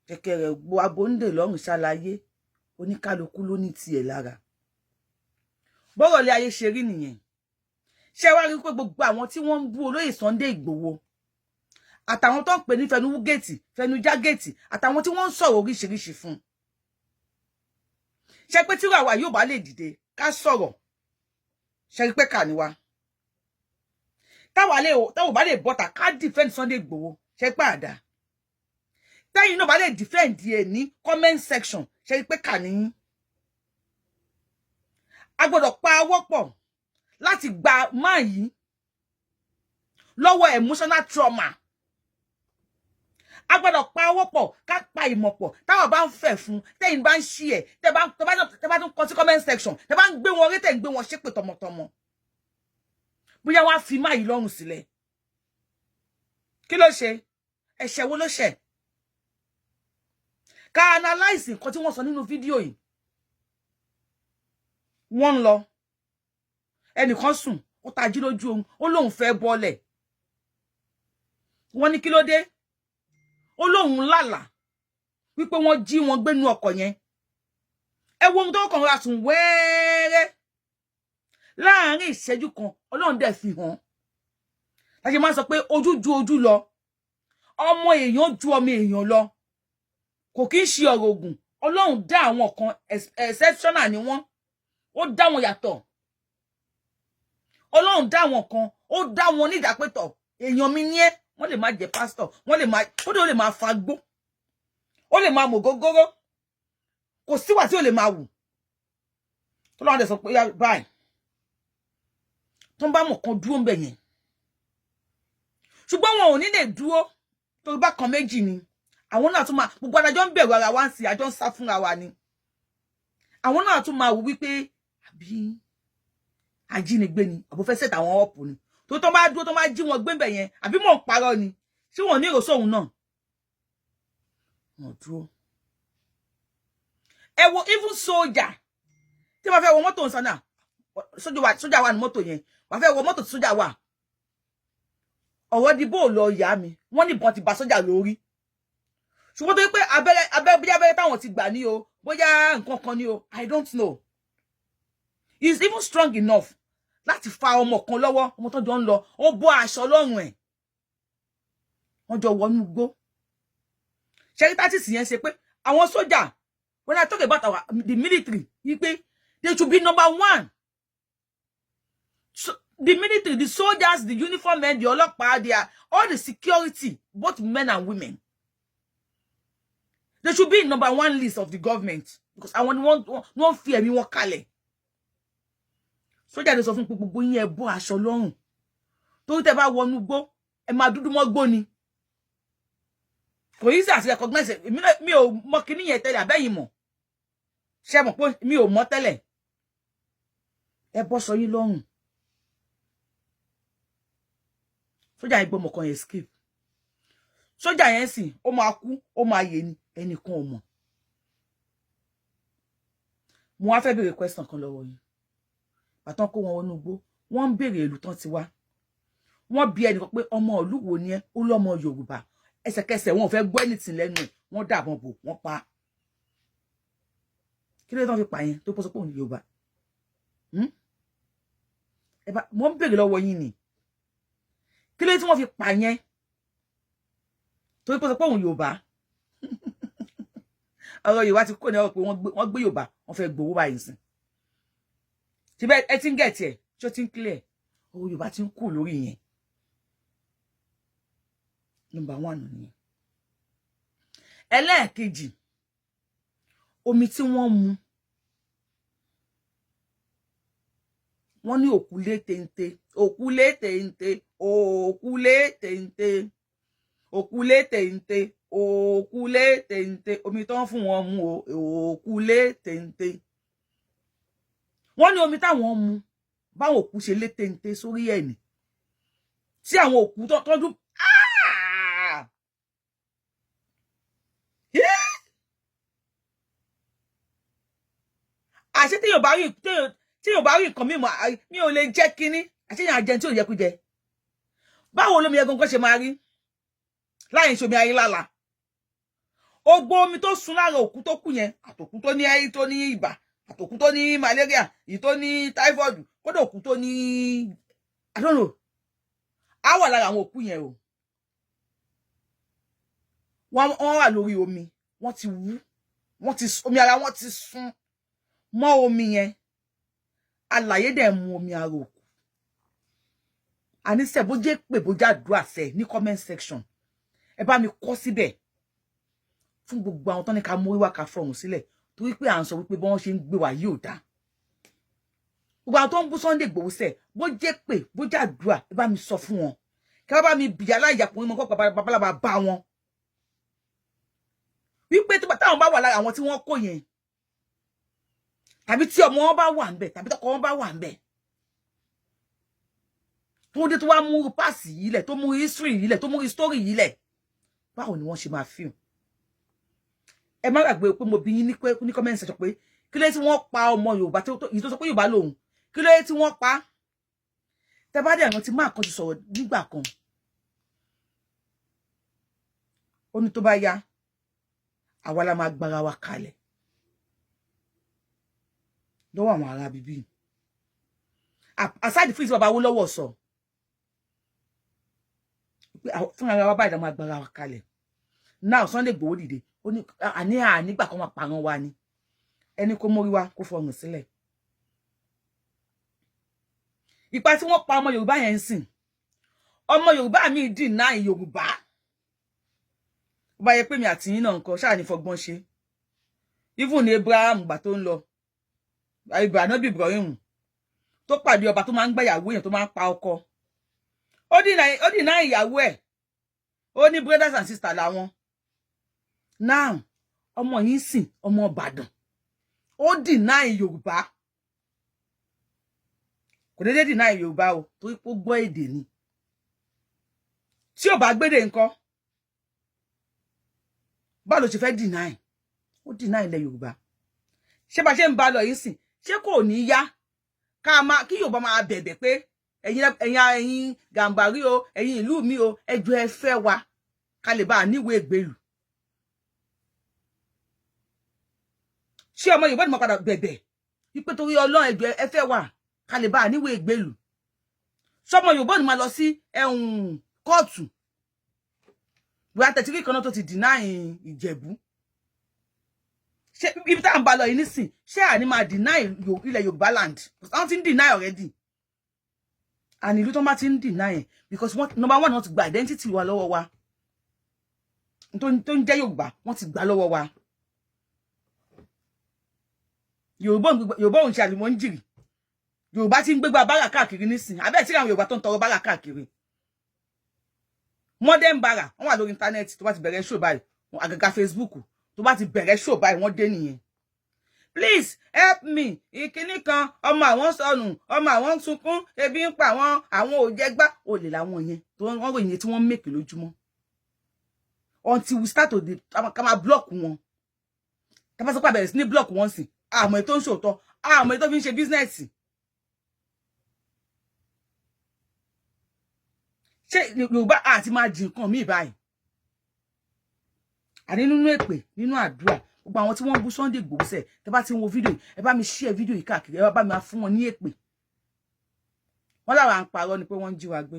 kẹ̀kẹ́ gbọ́ abóńdè lọ́rùn ṣàlàyé oníkálukú ló ní tiẹ̀ lára. Bọ́rọ̀ lé ayé ṣe rí nìyẹn. Ṣé wá rí pé gbogbo àwọn tí wọ́n ń bú olóyè Sunday Ìgbòho, àtàwọn tó ń pè ní fẹnuwú géètì, fẹnujá géètì, àtàwọn tí wọ́n ń sọ̀rọ̀ oríṣiríṣi fún un, ṣe pé tíra wa yóò bá lè dìde ká sọ̀rọ̀, ṣe rí pé kà ní wa táwa bá lè bọ́ta ká defend Sunday Ìgbòho, ṣe pé àdá tẹ́yìn náà bá lè defend ẹ̀ ní comment section, ṣe rí pé kà ní yín. A gbọ́dọ̀ pa awọ́ pọ̀ láti gba máa yìí lọ́wọ́ emotional trauma. A gbọ́dọ̀ pa ọwọ́ pọ̀, ká pa ìmọ̀ pọ̀. Táwọn bá ń fẹ̀ fún, tẹ́yìn bá ń ṣí ẹ̀, tẹ́ bá tún kọ sí comment section, tẹ́ bá ń gbé wọn rí, tẹ́ ń gbé wọn ṣépè tọmọtọmọ, bóyá wọ́n á fi máa yìí lọ́rùn sílẹ̀. Kí ló ṣe? Ẹ̀ṣẹ̀ wo ló ṣẹ̀? Ká analyse nǹkan tí wọ́n sọ nínú fídíò yìí. Wọ́n ń lọ, ẹnìkan sùn, ó tají lójú oorun, ó lóun fẹ́ bọ́lẹ̀. Wọ́n ní kí ló dé? Ó lóun lálàá wípé wọ́n jí wọn gbénú ọkọ̀ yẹn. Ẹ wo ohun tó kàn ra sùn wẹ́ẹ́rẹ́ láàárín ìṣẹ́jú kan, Ọlọ́run dẹ̀ fi hàn. Láti máa sọ pé ojú ju ojú lọ, ọmọ èèyàn ju ọmọ èèyàn lọ. Kò kí ń ṣe ọ̀rọ̀ ògùn. Ọlọ́run dá àwọn kan, exceptional ni wọ́n, ó dá wọn yàtọ̀. Ọlọ́run dá àwọn kan, ó dá wọn ní ìdápẹ́tọ̀. Èèyàn mi ní ẹ́, wọ́n lè má jẹ́ pásítọ̀, wọ́n lè má, kódà ó lè máa fagbó, ó lè máa mọ̀ gógóró, kò síwà tí ó lè máa wù tó lọ́wọ́ dẹ̀ sọ pé báyìí tó ń bá mọ̀ kan dúró ń bẹ̀ yẹn. Ṣùgbọ́n wọn ò ní lè dúró torí bákan méjì ni. Àwọn náà tún máa, gbogbo adájọ́ ń bẹ̀rù ara wa ń sìn, àjọ ń sá fúnra wa ni. Àwọn náà tún máa wò wípé àbí ajínigbé ni, àbò fẹ́ set àwọn up ni, tó tó bá dúró, tó bá jí wọn gbé bẹ̀ yẹn. Àbí mò ń parọ́ ni? Ṣé wọn ní ìrọ̀sọ́ òun náà wọn dúró? Ẹ wo even soldier tí wọ́n fẹ́ wọ mọ́tò nsánà, sójà wà ní mọ́tò yẹn, wọ́n fẹ́ wọ mọ́tò tí sójà wà. Ọ̀rọ̀ di bó lọ yá mi, wọ́n ní ìbọn ti bà sójà lórí, ṣùgbọ́n tó yẹ pé abẹ́rẹ́ abẹ́rẹ́, bóyá abẹ́rẹ́ táwọn ti gbà ní o, bóyá nǹkan kan ní o, I don't know, he is even strong enough láti fa ọmọ kan lọ́wọ́, ọmọ tó jọ ń lọ. Ó bọ́ aṣọ lọ́rùn ẹ̀, wọ́n jọ wọnú igbó. Ṣẹ́rí yẹn ṣe pé àwọn sójà, when I talk about the military, wípé they should be number one. So, the military, the soldiers, the uniform men, the ọlọ́pàá, they are all the security, both men and women, they should be in number one list of the government, because àwọn ni wọ́n fi ẹ̀mí wọn kalẹ̀. Sójà lè sọ fún pé gbogbo yín, ẹ bọ́ aṣọ lọ́rùn, torí tẹ́ bá wọnú gbó, ẹ máa dúdú mọ́ gbó ni. Kò yí sí àti recognize. Mi ò mọ kíní yẹn tẹ́lẹ̀, àbẹ́yìn mọ̀? Ṣe mọ̀ pé mi ò mọ̀ tẹ́lẹ̀? Ẹ bọ́ sọ yín lọ́rùn. Sójà yẹn gbọ́mọ kan escape. Sójà yẹn sìn, ó máa kú, ó máa yè ni, ẹnìkan ò mọ̀. Mo wá fẹ́ béèrè question kan lọ́wọ́ yín. Bàtán kó wọn wọnú igbó, wọ́n ń béèrè ìlú tán ti wá. Wọ́n bi ẹnìkan pé ọmọ ìlú wo ni ẹ́? Ó lọ́mọ Yorùbá. Ẹsẹ̀kẹsẹ̀, wọn ò fẹ́ gbọ́ anything lẹ́nu ẹ̀, wọ́n dàbọn bò, wọ́n pa. Kí ló dé tán fi pa yẹn tó pọ́ sọ pé òun Yorùbá? Ẹ bá mo ń béèrè lọ́wọ́ yín ni, kí ló dé tí wọ́n fi pa yẹn torí pé ó sọ pé òun Yorùbá? Ọ̀rọ̀ Yorùbá ti kó ní ọ̀rọ̀ pé wọ́n gbé Yorùbá, wọ́n fẹ́ gbowó báyìí sìn. Síbẹ̀ ẹ ti ń get ẹ̀, ṣó ti ń clear? Ọ̀rọ̀ Yorùbá ti ń kú lórí yẹn. Number one nìyẹn. Ẹlẹ́ẹ̀kejì, omi tí wọ́n mu, wọ́n ní òkúlé téńté, òkúlé téńté, òkúlé téńté, òkúlé téńté, òkúlé téńté, omi tó ń fún wọn mu o, òkúlé téńté. Wọ́n ní omi táwọn mu, báwọn òkú ṣe lé téńté sórí ẹ̀ ní tí àwọn òkú tọ́jú. Ah! Yeah! Àṣé téèyàn bá rí nǹkan mímọ́, mi ò lè jẹ́ kínní, àṣé yàn jẹun tí ò yẹ kó jẹ. Báwo lómi yẹn gangan ṣe máa rí láì ṣomi ayé lála? Ogbó omi tó sun lára òkú tó kú yẹn, àtòkú tó ní ayé, tó ní ibà, àtòkú tó ní malaria, èyí tó ní typhoid, kódà òkú tó ní, I don't know, á wà lára àwọn òkú yẹn o. Wọ́n wà lórí omi, wọ́n ti wú, wọ́n ti omi ara wọn ti sun mọ́ omi yẹn. Alàyè dẹ̀ mu omi ara òkú. Àníṣe bó jẹ́ pé bó jẹ́ àdúrà sẹ́ ní comment section, ẹ bá mi kọ síbẹ̀ fún gbogbo àwọn tó ní ká mórí wá, ká fọhùn sílẹ̀, torí pé à ń sọ wípé bí wọ́n ṣe ń gbé wa yìí ò dáa. Gbogbo àwọn tó ń bú Sunday Igboho sẹ́, bó jẹ́ pé bó jẹ́ àdúrà, ẹ bá mi sọ fún wọn kí wọ́n bá mi bìyà láìyàpọ̀ mọ́ kọ́ babaláwa bá wọn wípé táwọn bá wà lára àwọn tí wọ́n kó yẹn, tàbí tí ọmọ wọn bá wà ńbẹ̀, tàbí tọkọ wọn bá wà ńbẹ̀, tó dé tó wá mú past yìí lẹ̀, tó mú history yìí lẹ̀, tó mú story yìí lẹ̀, báwo ni wọ́n ṣe máa feel? Ẹ má gbàgbé pé mo bi yín ní comment section pé kí ló tí wọ́n pa ọmọ Yorùbá yìí tó sọ pé Yorùbá lòun, kí ló tí wọ́n pa? Tẹ bá dẹ̀ rántí, máa kan ti sọ̀rọ̀ nígbà kan, ó ní tó bá yá, àwa la máa gbára wa kalẹ̀ lọ́wọ́ àwọn ará bíbí. Aside fún ìsìn bàbá Awólọ́wọ̀ sọ pé fún ara wa báyìí la máa gbára wa kalẹ̀. Now Sunday Igboho dìde, ó ní àní ànígbà kan máa pààrọ̀ wa ni ẹni kó mórí wa, kó fọrùn sílẹ̀. Ipa tí wọ́n pa ọmọ Yorùbá yẹn ń sìn, ọmọ Yorùbá mi deny Yorùbá. Ó bá yẹ pé mi àti yín náà nǹkan ṣáà ní fọgbọ́n ṣe. Even ní Abraham, gbà tó ń lọ, Ànábì Ibrahim tó pàdé ọba tó máa ń gbàyàwó èèyàn, tó máa ń pa ọkọ, ó deny ìyàwó ẹ̀, ó ní brothers and sisters làwọn. Now ọmọ yìí sìn, ọmọ Ìbàdàn, ó deny Yorùbá. Kò déédéé deny Yorùbá o, torí pé ó gbọ́ èdè ni. Tí ò bá gbédè ńkọ́, báwo ló ṣe fẹ́ deny? Ó deny ilẹ̀ Yorùbá. Ṣé bá ṣe ń ba lọ yìí sìn, ṣé kò ní yá ká máa kí Yorùbá máa bẹ̀bẹ̀ pé ẹ̀yin, ẹ̀yin, ẹ̀yin Gàmbàrí o, ẹ̀yin ìlú mi o, ẹ jọ̀ọ́, ẹ fẹ́ wa ká lè bá a níwèé ìgbélù? Ṣé ọmọ Yorùbá ni mo padà bẹ̀bẹ̀ wípé torí Ọlọ́run, ẹ jọ̀ọ́, ẹ fẹ́ wa ká lè bá a níwèé ìgbélù? Ṣọmọ Yorùbá ni máa lọ sí ẹ̀hún kóòtù bóyá tẹ̀síkì kan náà tó ti deny Ìjẹ̀bú? Ṣé ibi tá à ń bá lọ yìí nísìn, ṣé àní máa deny ilẹ̀ Yorùbá land? Wọ́n ti ń deny already. And ìlú tó bá ti ń deny ẹ̀, because wọ́n, number one, wọ́n ti gba identity wa lọ́wọ́ wa tó ń jẹ́ Yorùbá, wọ́n ti gbà lọ́wọ́ wa. Yorùbá òun ṣe àlùmọ́ ń jìrì. Yorùbá ti ń gbégbá bára káàkiri nísìn. Abẹ́ tí àwọn Yorùbá tó ń tọrọ bára káàkiri, modern bára, wọ́n wà lórí íńtánẹ́ẹ̀tì. Tó bá ti bẹ̀rẹ̀ show báyìí, àgàgà Facebook, tó bá ti bẹ̀rẹ̀ show báyìí, wọ́n dé nìyẹn. Please help me. Ìkíní kan, ọmọ àwọn sọnù, ọmọ àwọn ń sunkún, ebi ń pa àwọn, àwọn ò jẹ gbá. Olè làwọn yẹn tó wọ́n ròyìn tí wọ́n make lójúmọ́. Until we start to dey ká máa block wọn, ká bá sọ pé àbẹ̀rẹ̀ sí ní block wọn sí, àmọ́ ètò ń ṣòótọ́, àmọ́ ètò fi ń ṣe business. Ṣé Yorùbá àti máa jì nǹkan míì báyìí? Àní nínú èpè, nínú àdúrà, gbogbo àwọn tí wọ́n ń bú Sunday Igboho sẹ̀, tẹ́ bá ti ń wo fídíò yìí, ẹ bá mi share fídíò yìí káàkiri, ẹ bá mi fún wọn ní èpè. Wọ́n láwọn à ń parọ́ ni pé wọ́n ń jí wa gbé.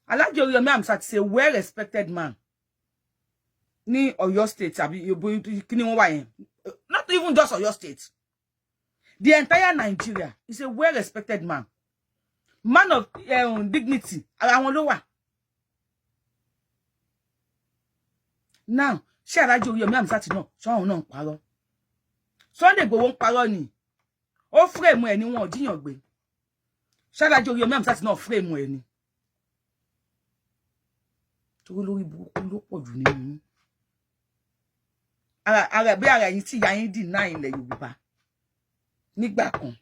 Alhaji Oriyomi Hamzat is a well respected man ní Ọ̀yọ́ State, àbí kí ni wọ́n wà yẹn, not even just Ọ̀yọ́ State, the entire Nigeria. Is a well respected man, man of dignity. Ara wọn ló wà now. Ṣé Alhaji Oriyomi Hamzat náà ṣọ́hún náà ń parọ́? Sunday Igboho ń parọ́ ni, ó frame ẹ̀ ní wọn ò jíyàn gbé. Ṣé Alhaji Oriyomi Hamzat náà frame ẹ̀ ni? Torí lórí burúkú ló pọ̀ jù nínú yín. Ara bí ara yín tí ìyá yín dì náà ilẹ̀ Yorùbá nígbà kan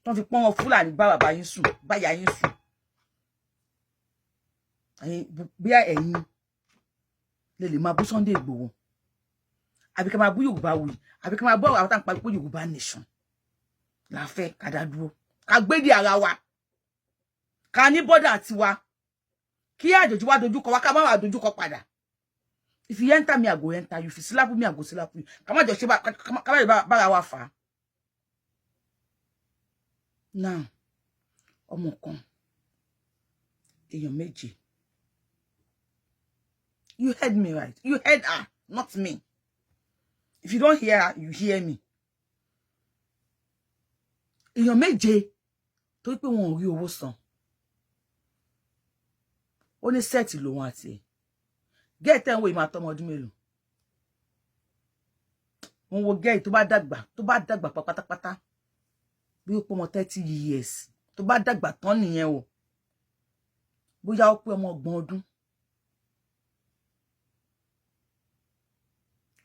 tó fi pọ́n wọn Fúlàní bá bàbá yín sùn, báyà yín sùn, bí ẹ̀yin lè lè máa bú Sunday Igboho, àbí ká máa bú Yorùbá wuyì, àbí ká máa bú àwọn táwọn pariwo Yorùbá nation la fẹ́, ká dá dúró, ká gbédè ara wa, ká ní border tiwa, kí àjòjì wá dojúkọ wá, ká má wà dojúkọ padà. If you enter me, I go enter you. If you slap me, I go slap you. Ká má jọ ṣe, ká má bára wa fà á. Now, ọmọ kan, èèyàn méje. You heard me right. You heard her, not me. If you don't hear her, you hear me. Èèyàn méje torí pé wọn ò rí owó san. Ó ní set lòun àti ẹ̀. Gẹ́ẹ̀tẹ̀ ń wo ìmọ̀ àtọmọ ọdún mélòó. Wọ́n wo gẹ́ẹ̀ tó bá dàgbà, tó bá dàgbà pa pátápátá, bí ó pé ọmọ 30 years, tó bá dàgbà tán nìyẹn o. Bóyá ó pé ọmọ 30 ọdún.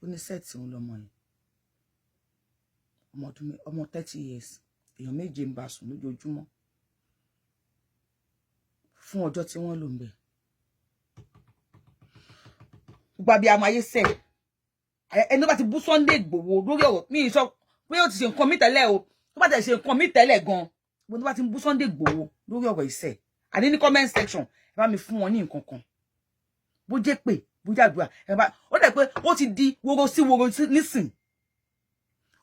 Ó ní set òun lọmọ yẹn. Ọmọ ọdún, ọmọ 30 years, èèyàn méje ń bá sùn lójoojúmọ́ fún ọjọ́ tí wọ́n lò ń bẹ̀. Gbogbo abiyamọ ayé sẹ̀, ẹni tó bá ti bú Sunday Igboho lórí ọ̀rọ̀ mi, sọ pé ó ti ṣe nǹkan mi tẹ́lẹ̀ o, tó bá tẹ̀ ṣe nǹkan mi tẹ́lẹ̀ gan, gbogbo tó bá ti ń bú Sunday Igboho lórí ọ̀rọ̀ ìṣẹ̀, àní ní comment section, ẹ bá mi fún wọn ní nǹkan kan, bó jẹ́ pé, bó jẹ́ àdúrà, ẹ bá ó dẹ̀ pé ó ti di woro sí woro nísìn.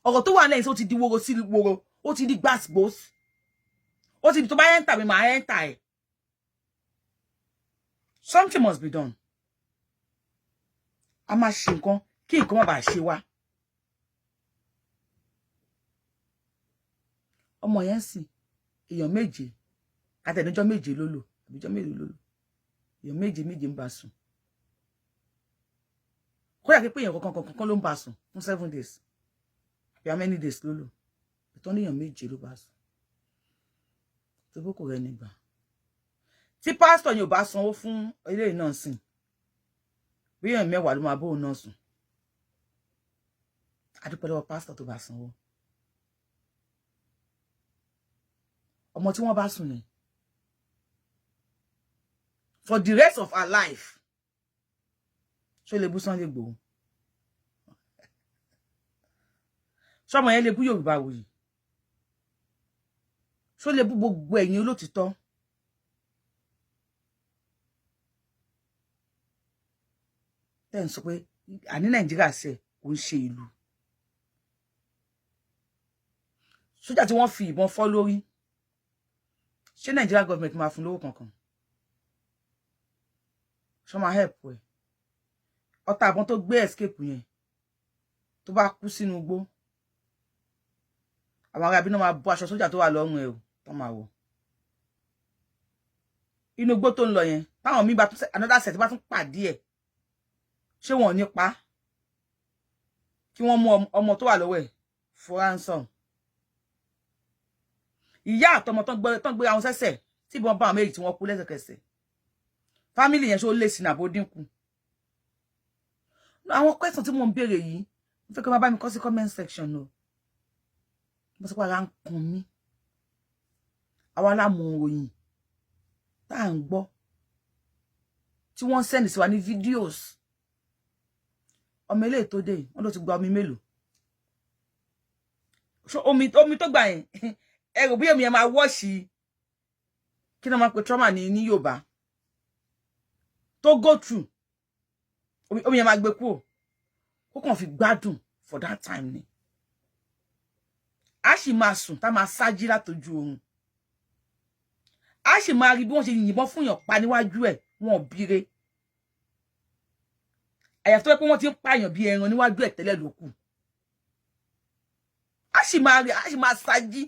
Ọ̀rọ̀ tó wà lẹ́yìn sí, ó ti di woro sí woro, ó ti di gbàsgbòs, ó ti di tó bá enter mi, màá enter ẹ̀. Something must be done. A máa ṣe nǹkan kí nǹkan má bàa ṣe wá. Ọmọ yẹn ń sìn èèyàn méje, àtẹnujọ méje ló lò, àbíjọ mélòó ló lò, èèyàn méje méje ń bá sùn. Kódà pé èèyàn kankan kankan ló ń bá sùn fún 7 days, àbí how many days ló lò, ìtọ́ ní èèyàn méje ló bá sùn tó bó kò rẹ nígbà tí pásítọ̀ yẹn ò bá sanwó fún eléyìí náà sìn, bí èèyàn 10 ló máa bóun náà sùn. Adúpẹ́ lọ́wọ́ pásítọ̀ tó bá sanwó. Ọmọ tí wọ́n bá sùn yẹn, for the rest of her life, ṣó lè bú Sunday Igboho? Ṣọmọ yẹn lè bú Yorùbá wuyì? Ṣó lè bú gbogbo ẹ̀yin olótìtọ́? Tẹ́ ń sọ pé àní Nàìjíríà ṣe kò ń ṣe ìlú. Sójà tí wọ́n fi ìbọn fọ́ lórí, ṣé Nàìjíríà government máa fún lówó kankan? Ṣọ́ máa help ẹ̀? Ọta àbọ̀n tó gbé escape yẹn, tó bá kú sínú igbó, àwọn ará ibi náà máa bọ́ aṣọ sójà tó wà lọ́rùn ẹ̀ o, tó máa wọ̀ inú igbó tó ń lọ yẹn. Táwọn míì bá tún another set bá tún pàdé ẹ̀, ṣé wọn ò ní pa kí wọ́n mú ọmọ tó wà lọ́wọ́ ẹ̀ for ransom? Ìyá àtọmọ tán gbé àwọn sẹ́sẹ̀ tí ìbọn bá àwọn méjì tí wọ́n kú lẹ́sẹ̀kẹsẹ̀, family yẹn, ṣó lè sin àbó dínkù? Àwọn question tí mo ń béèrè yìí, Mo fẹ́ kí wọ́n bá mi kọ sí comment section o. Mo sọ pé ara ń kan mí. Àwa la mọ òròyìn tá à ń gbọ́ tí wọ́n send sí wa ní videos. Ọmọ eléyìí tó dé, wọ́n ló ti gba omi mélòó? Omi tó gbà yẹn, ẹ rò bí omi yẹn máa wash, kí ni wọ́n máa pe trauma ní Yorùbá, tó go through, omi yẹn máa gbé kúrò, kó kàn fi gbádùn for that time ni. A sì máa sùn tá máa ṣáájí látọjú oorun, a sì máa rí bí wọ́n ṣe yìnbọn fún yàn pa níwájú ẹ̀. Wọn ò bíire, àyàfi tó yẹ pé wọ́n ti ń pààyàn bí ẹran níwájú ẹ̀ tẹ́lẹ̀ ló kù. A sì máa rí, a sì máa ṣáájí.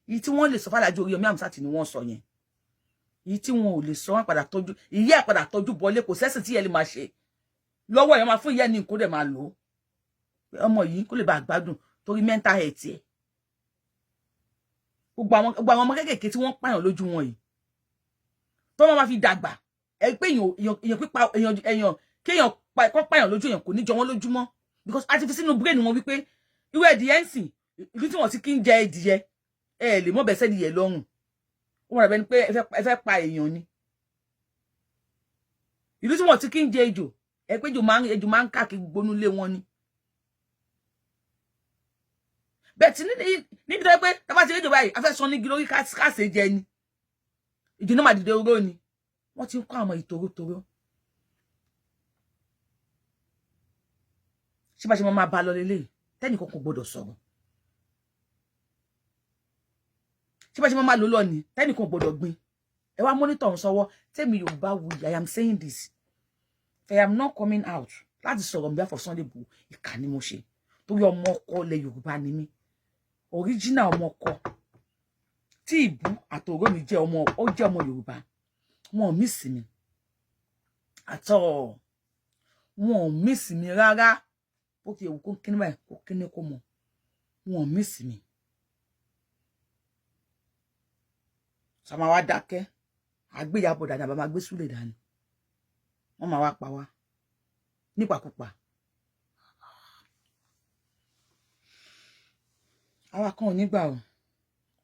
Èyí tí wọ́n lè sọ fàlàjì Oríyọmí Hamzat ni wọ́n sọ yẹn. Èyí tí wọn ò lè sọ, wọn padà tọ́jú ìyá ẹ̀, padà tọ́jú bọlé. Kò sẹ́sìn tí ẹ lè máa ṣe lọ́wọ́ ẹ̀, máa fún ìyá ẹ̀ ní nǹkó dẹ̀ máa lò ó, ọmọ yìí kó lè bá gbádùn torí mental health ẹ̀. Gbogbo àwọn ọmọ kéékèèké tí wọ́n pààyàn lójú wọn yìí, tó wọ́n máa fi dàgbà, ẹ pé èèyàn pípa èèyàn, kéèyàn kọ́ pààyàn lójú èèyàn, kò ní jọ wọ́n lójúmọ́, because a ti fi sínú brain wọn wípé irú ẹ̀dìyẹ ń sìn. Ìlú tí wọ́n ti kí ń jẹ ẹ̀dìyẹ, ẹ lè mọ̀ bẹ́sẹ̀ ẹ̀dìyẹ lọ́rùn, ó wọ́n rẹ̀ bẹ́ni pé ẹ fẹ́ pa èèyàn ni. Ìlú tí wọ́n ti kí ń jẹ ejò, ẹ pé ejò máa ń káàkiri gbónú lé wọn ni. Bẹ́ẹ̀ tí níbi tó yẹ pé tá bá ti rí ejò báyìí, a fẹ́ sọ ní igi lórí káàsì jẹ ni, ìjì náà máa dìde oró ni. Wọ́n ti ń kọ́ àwọn ìtòrótòró. Ṣé bá ṣe máa bá lọ lélẹ́yìí, tẹ́nìkan kò gbọdọ̀ sọ̀rọ̀? Ṣé bá ṣe máa lò lọ ni, tẹ́nìkan gbọdọ̀ gbin? Ẹ wá monitor ń sọwọ́ tẹ́mi Yorùbá wuyì. I am saying this, I am not coming out láti sọ̀rọ̀ on behalf of Sunday Igboho. Ìkà ni mo ṣe, torí ọmọ ọkọ ilẹ̀ Yorùbá ni mí, original ọmọ ọkọ tí ìbú àtòrò mi jẹ́ ọmọ, ó jẹ́ ọmọ Yorùbá. Wọn ò miss mi àtọ, wọn ò miss mi rárá. Bó ti ewu kó kíní báyìí, kó kíní kó mọ, wọn ò miss mi. Sàmà wá dákẹ́, àgbéyàbọ̀ dání, àbá máa gbé súlẹ̀ dání, wọ́n máa wá pa wá nípakúpa. Àwa kan ò ní gbà o.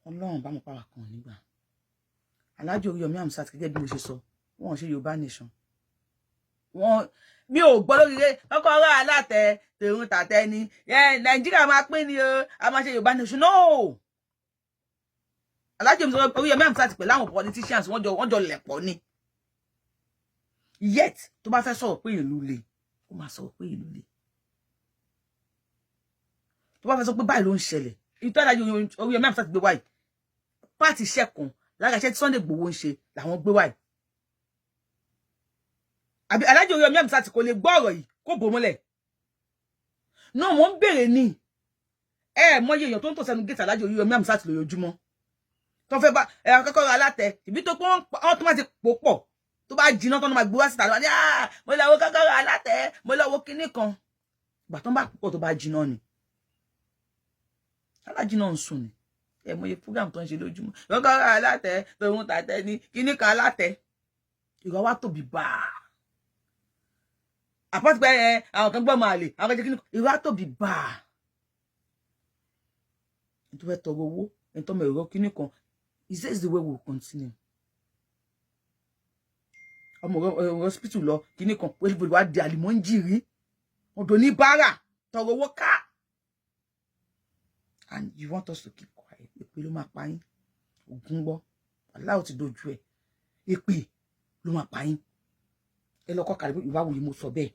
Ọlọ́run bá mọ̀ pa, àwa kan ò ní gbà. Alhaji Oríyọmí Hamzat, gẹ́gẹ́ bí mo ṣe sọ, wọn ò ṣe Yorùbá nation. Wọn mi ò gbọ́ lórí rẹ kọ́kọ́rọ́ alátẹ tòun tàtẹ ni Nàìjíríà máa pín ni o, a máa ṣe Yorùbá nation. No, Alhaji Oríyọmí Hamzat pẹ̀lú àwọn politicians, wọ́n jọ lẹ̀pọ̀ ni. Yet tó bá fẹ́ sọ̀rọ̀ pé ìlú le, ó máa sọ̀rọ̀ pé ìlú le. Tó bá fẹ́ sọ pé báyìí ló ń ṣẹlẹ̀, ìtọ́ Alhaji Oríyọmí Hamzat gbé wáyìí, pàtì iṣẹ́ kan lára iṣẹ́ tí Sunday Igboho ń ṣe làwọn gbé wáyìí. Àbí Alhaji Oríyọmí Hamzat kò lè gbọ́ ọ̀rọ̀ yìí kó bò mọ́lẹ̀ náà? Mo ń béèrè ní ẹ mọyì èèyàn tó ń tò sẹ́nu gate Alhaji Oríyọmí Hamzat lójoojúmọ́, tó fẹ́ bá ẹ akọ́kọ́ alátẹ ìbí tó pọ́n, wọ́n tó má ti pò pọ̀, tó bá jiná tó máa gbé wá síta lọ́wọ́ ní, mo lọ wo kọ́kọ́rọ́ alátẹ, mo lọ wo kinní kan. Ìgbà tó ń bá pọ̀, tó bá jiná ni alájí náà ń sùn ni. Ẹ mọye program tó ń ṣe lójúmọ́, kọ́kọ́rọ́ alátẹ tòun tàtẹ ní kinní kan alátẹ, ìrọ̀ wá tóbi báà. Àpọ́tí pé ẹ àwọn kan gbọ́ máa lè àwọn kan jẹ́ kinní kan, ìrọ̀ á tóbi báà. Ẹni tó fẹ́ tọrọ owó, ẹni tó mọ èrò kinní kan. Is this the way we will continue? Ọmọ hospital lọ kinní kan, everybody wá di àlìmọ́ńjìrí, ọ̀dọ̀ ní báárà tọrọ owó ká, and you want us to keep quiet? Èpè ló máa pa yín. Ògùn gbọ́, aláwọ̀ ti dojú ẹ̀, èpè ló máa pa yín. Ẹ lọ kọ́ kàlẹ́ Yorùbá Wuyì, mo sọ bẹ́ẹ̀.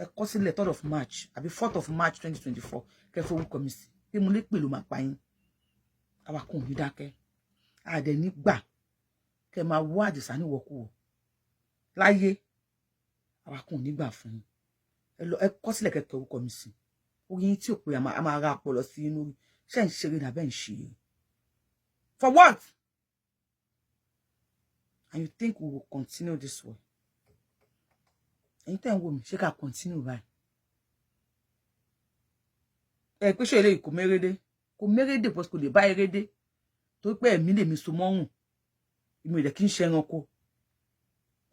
Ẹ kọ sílẹ̀, 3rd of March àbí 4th of March 2024, kẹfẹ́ orúkọ mi sí pé mo lè pè ló máa pa yín. Àwa kò ní dákẹ́, àdẹ̀ ní gbà kẹ máa wá Àdìsá níwọ̀kuwọ̀ láyé. Àwa kò ní gbà fún yín. Ẹ lọ, ẹ kọ sílẹ̀, kẹkẹ orúkọ mi sí orí yín tí ò pé a máa ra ọpọlọ sí inú rí. Ṣé ń ṣeré nàbẹ́ ń ṣe for what? And you think we will continue this way? Ẹ̀yin tẹ́ ń wò mí, ṣé ká continue báyìí? Ẹ pé ṣé eléyìí kò mérédé? Kò mérédé bọ́sì, kò lè bá erédé, torí pé ẹ̀mí lèmi so mọ́rùn. Èmi ò dẹ̀ kí ń ṣe ẹranko,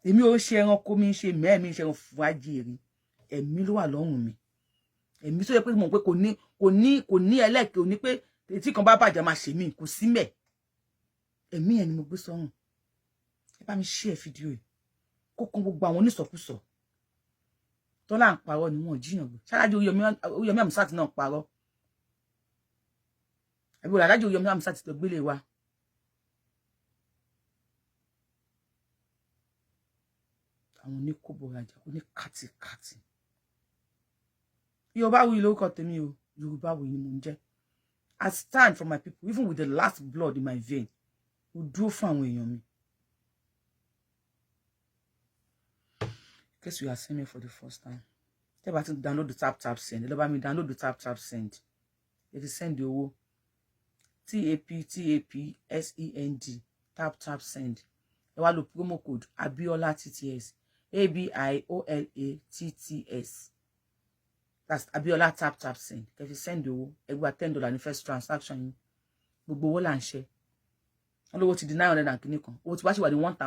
èmi ò ṣe ẹranko, mi ń ṣe mẹ́ẹ̀mí ń ṣe ẹran fúájì èrè. Ẹ̀mí ló wà lọ́rùn mi. Ẹ̀mí tó yẹ pé mo mọ̀ pé kò ní ẹlẹ́kẹ̀ẹ́ òní pé tí kan bá bàjẹ́, máa ṣe mí kò sí mẹ́. Ẹ̀mí ẹ̀ ni mo gbé sọ́rùn. Ẹ bá mi share fídíò yìí kó kan gbogbo àwọn onísọkúsọ tọ́lá ń parọ́ ni wọ́n jíyàn gbé. Ṣáláàjì Oríyọmí Hamzat náà parọ́, àbí wọ́n aláàjì Oríyọmí Hamzat tó gbélé wa? Àwọn oníkóbọ̀rajà, oníkàtìkàtì. Yorùbá Wuyi lórúkọ tèmi o. Yorùbá Wuyi ni mò ń jẹ́. I stand for my people even with the last blood in my vein. Mo dúró fún àwọn èèyàn mi. In case you are seeing me for the first time, tẹ́ bá ti download the Tap Tap Send, ẹ lọ bá mi download the Tap Tap Send. Ẹ ti send owó, TAPTAPSEND, Tap Tap Send. Ẹ wá lo promo code Abiola TTS, ABIOLA TTS. That's Abiola Tap Tap Send. Kẹ́ fi send owó, ẹ gba $10 ní first transaction yín. Gbogbo owó là ń ṣe. Wọn lówó ti di 900 and kìíní kan. Owó tí wàá ṣì wà ní 1,000.